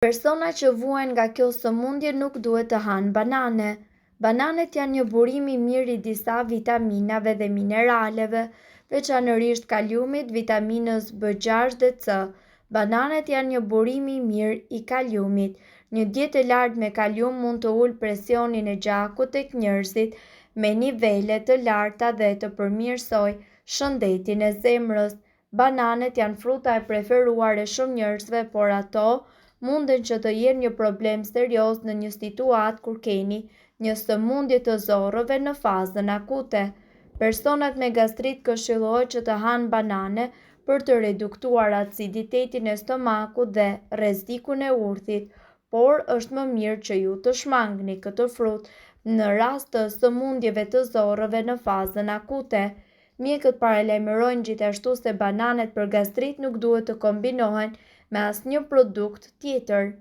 Personat që vuajnë nga kjo sëmundje nuk duhet të hanë banane. Bananet janë një burim i mirë i disa vitaminave dhe mineraleve, veçanërisht kaliumit, vitaminës B6 dhe C. Bananet janë një burim i mirë i kaliumit. Një dietë e lartë me kalium mund të ulë presionin e gjakut tek njerëzit me nivele të larta dhe të përmirësojë shëndetin e zemrës. Bananet janë fruta e preferuar e shumë njerëzve, por ato munden që të jenë një problem serioz në një situatë kur keni një sëmundje të zorrëve në fazën akute. Personat me gastrit këshillohet që të hanë banane për të reduktuar aciditetin e stomakut dhe rrezikun e urthit, por është më mirë që ju të shmangni këtë frut në rast të sëmundjeve të zorrëve në fazën akute. Mjekët paralajmërojnë gjithashtu se bananet për gastrit nuk duhet të kombinohen me asnjë produkt tjetër.